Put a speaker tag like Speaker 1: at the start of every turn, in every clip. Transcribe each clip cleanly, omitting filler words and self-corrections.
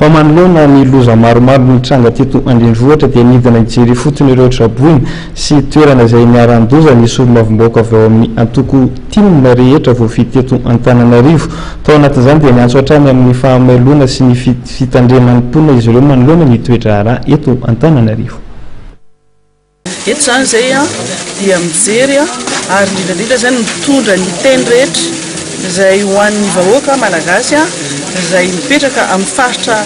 Speaker 1: Fa manoloana ny loza maromaro nitranga teto an-drenivohitra dia nidina hijery ifotony ireo traboina sy toerana izay niharan-doza ny solombavambahoaka avy ao amin'ny antoko tim rehetra voafidy teto Antananarivo. Tao anatin'izany dia niantso hatrany amin'ny fahamailoana sy ny fitandreman'ny mponina izy ireo manoloana ny toe-draharaha eto Antananarivo.
Speaker 2: Eto izany izay dia mijery ary indrindra indrindra izany mitondra ny teny rehetra izay ho an'ny vahoaka malagasy izay mipetraka amin'ny faritra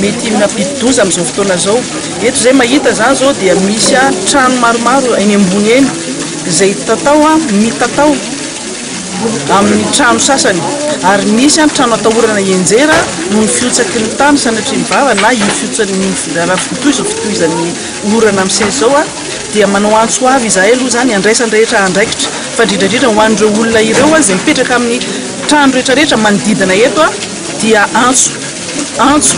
Speaker 2: mety mampidi-doza amin'izao fotoana izao. Eto izay mahita izany izao dia misy trano maromaro eny ambony eny izay tatao mitatao amin'ny trano sasany ary misy trano atahorana hianjera noho ny fihotsaky ny tany sanatria ny vava na io fihotsaky raha mitohy izao fitohizan'ny orana miseho izao dia manao antso avo izahay aloha izany handraisan'ny rehetra andraikitra fa indrindra indrindra ho an'ireo olona ireo izay mipetraka amin'ny trano rehetra rehetra manodidina eto dia antso antso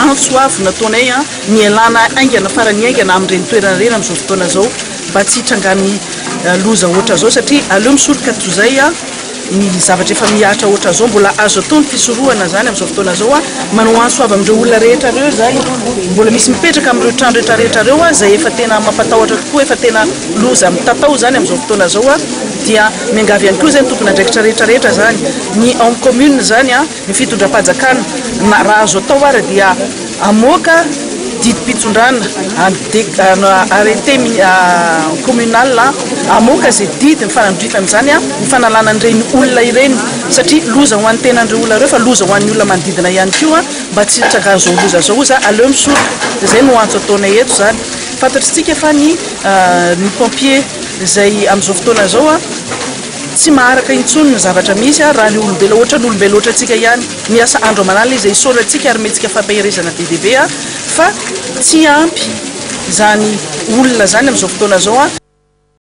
Speaker 2: antso avo nataonay ny hialana haingana farany haingana amin'ireny toerana ireny amin'izao fotoana izao mba tsy hitrangan'ny loza ohatran'izao satria aleo misoroka toy izay ny zavatra efa mihatra ohatran'izao, mbola azo atao ny fisorohana izany amin'izao fotoana izao, manao antso avy amin'ireo olona rehetra ireo izay mbola misy mipetraka amin'ireo trano rehetra rehetra ireo izay efa tena mampatahotra tokoa, efa tena loza mitatao izany amin'izao fotoana izao dia miangavy ihany koa izay ny tompon'andraikitra rehetra rehetra izany, ny ao amin'ny commune izany. Ny fitondram-panjakana, na raha azo atao ara dia hamoaka didim-pitondrana, arrêté communal, hamoaka izay didy mifanandrify amin'izany ho fanalana an'ireny olona ireny satria loza ho an'ny tenan'ireo olona ireo fa loza ho an'ny olona manodidina ihany koa mba tsy hitrangan'izao loza izao oza aleo misoroka. Izay no antso ataonay eto izany. Fantatr'tsika fa ny ny pompier izay amin'izao fotoana izao Tsy maharaka intsony ny zavatra misy ary raha ny olombelona ohatran'ny olombelona ohatrantsika ihany miasa andro aman'alina izy isaorantsika ary omentsika fampaherezana be dia be fa tsy ampy izany olona izany amin'izao fotoana izao.